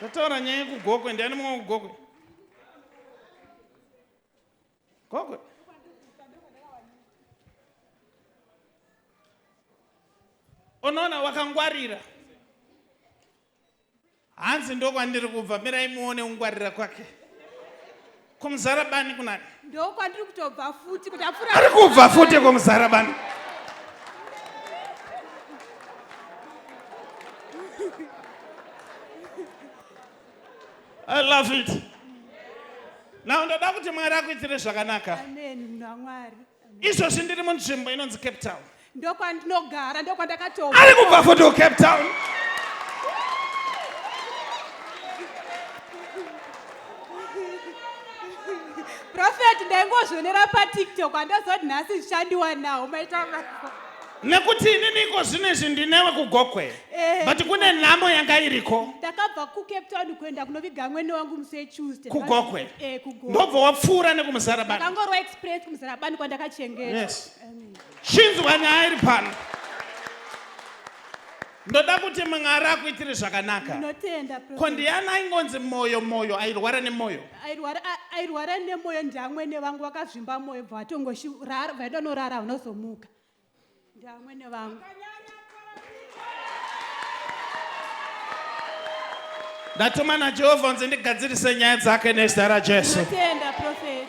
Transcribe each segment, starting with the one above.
Tataura nyaya yekuGokwe, ndiani mumwe wekuGokwe? Gokwe. Unoona wakangwarira. Hanzi ndokwandiri kubva, mirai muone kungwarira kwake. Kumuzarabani kunani? Ndokwandiri kutobva futi kuti apfuura. Ari kubva futi kumuzarabani. I love it. Now ndoda kuti Mwari akuitire zvakanaka. Amen, munhu waMwari. Izvozvi ndiri munzvimbo inonzi Cape Town. Ndokwandinogara, ndokwandakatobva. Ari kubva futi kuCape Town. Prophet, ndaingozvionera paTikTok, handazoti nhasi zvichandiwanawo maita basa. Nekuti inini iko zvino izvi ndinewe kuGokwe. Eh. But kune nhamo yanga iriko. Ndakabva kuCape Town kuenda kunoviga mwene wangu musi weTuesday. KuGokwe. Eh, kuGokwe. Ndobva wapfuura nekuMuzarabani. Ndakangorwa express kuMuzarabani kwandakachengetwa. Yes. Chinzwa nyaya iri pano. Ndoda kuti Mwari akuitire zvakanaka. Ndinotenda. Prophet. Ko ndiani aingonzi moyo moyo airwara nemoyo? Airwara airwara nemoyo ndiamwene vangu vakazvimba moyo bva vatongoshirara vaitonorara vanozomuka. Ndiamwene vangu. Ndatuma naJehovha kunzi ndigadzirise nyaya dzake nezita raJesu. Ndinotenda prophet.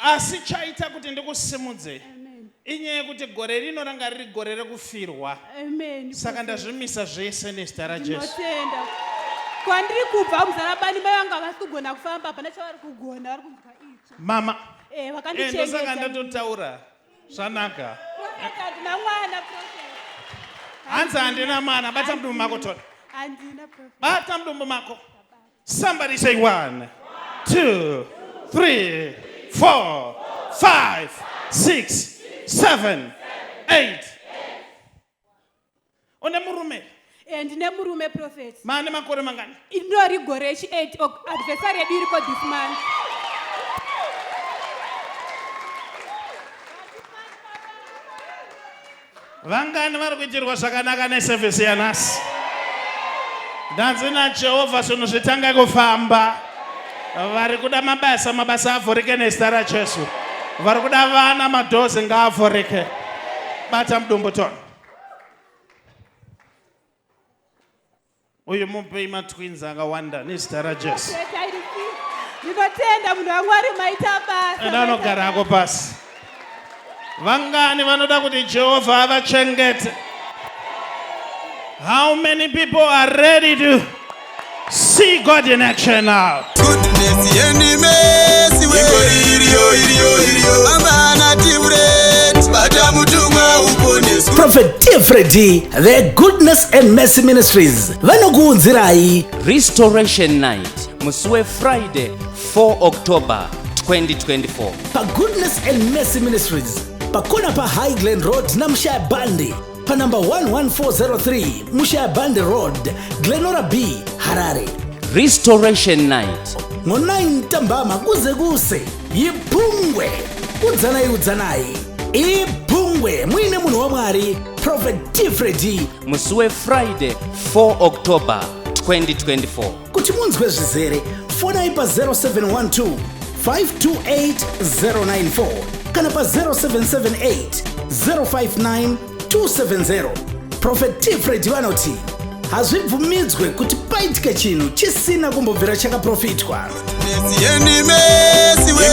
Asi chaita kuti ndikusimudze Amen. inyaya yekuti gore rino ranga riri gore rekufirwa. Amen. Saka ndazvimisa zvese nezita raJesu. Ndinotenda. Kwandiri kubva muzarabani mai vangu havasi kugona kufamba hapana chavari kugona vari kunzwa itsvo. Mama. Eh Eh, vakandichengeta. ndosaka ndatotaura zvanaka. Prophet handina mwana prophet. Hanzi handina mwana, bata mudumbu mako tona. Handina prophet. Bata mudumbu mako. Somebody say 1, 2, 3, 4, 5, 6, 7, 8. Une murume? Eh, ndine murume prophet. Maane makore mangani? Inori gore rechi 8 adversary yedu iriko this month. Vangani vari kuitirwa zvakanaka nesevhisi yanhasi? Ndanzi naJehovha zvinhu zvitange kufamba. Vari kuda mabasa, mabasa avhurike nezita raJesu. Vari kuda vana, madhozi ngaavhurike. Bata mudumbu tona. Uyu mupei matwins akawanda nezita raJesu. Ndinotenda munhu waMwari maita basa. Enda unogara hako pasi. Vangani vanoda kuti Jehovha avachengete? How many people are ready to see God in action now? Goodness and mercy we iriyo iriyo iriyo amana tivret bata mutumwa uponeswe. Prophet T. Freddy, the Goodness and Mercy Ministries vanokuunzirai Restoration Night musi weFriday 4 October 2024. PaGoodness and Mercy Ministries pakona paHigh Glen Road naMushaya Bandi panumber 11403 Mushaya Bandi Road, Glenora B, Harare. Restoration Night. Ngo-9 ntambama kuze kuse yiphungwe udzanai udzanai iphungwe muine munhu wamwari Prophet T. Freddy Musi weFriday 4 October 2024. Kuti munzwe zvizere fonai pa 0712 528 094 kana pa 0778 059 270. Prophet T. Freddy vanoti hazvibvumidzwe kuti paitike chinhu chisina kumbobvira chakaprofitwa. Goodness and mercy we